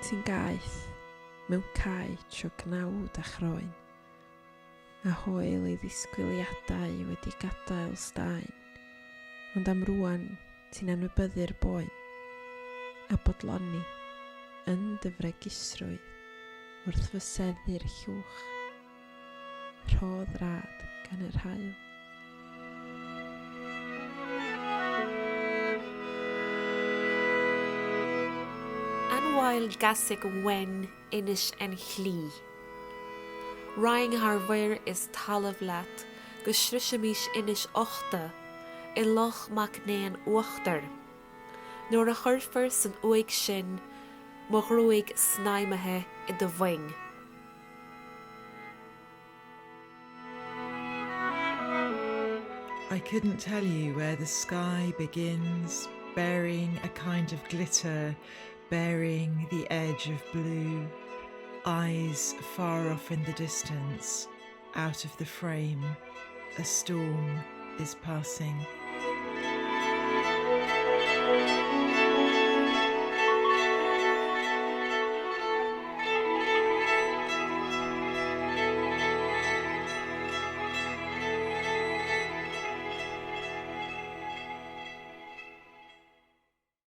Ti'n gaeth mewn caets o gnawd a chroen, a hoel ei ddisgwyliadau wedi gadael staen, ond am rŵan ti'n anwybyddu'r boen, a bodloni yn dy fregusrwydd wrth fyseddu'r llwch. Rhodd rad gan yr haul. An bhfuil gasig wen inis an shlí. Raghainn thar mhuir is talamh leat go sroisfimis Inis Uchta i Loch Mac nÉan Uachtair. Nuair a chuirfear san uaigh sinn mo ghruaig snaidhmthe i do mhoing. I couldn't tell you where the sky begins, bearing a kind of glitter, bearing the edge of blue, eyes far off in the distance, out of the frame, a storm is passing.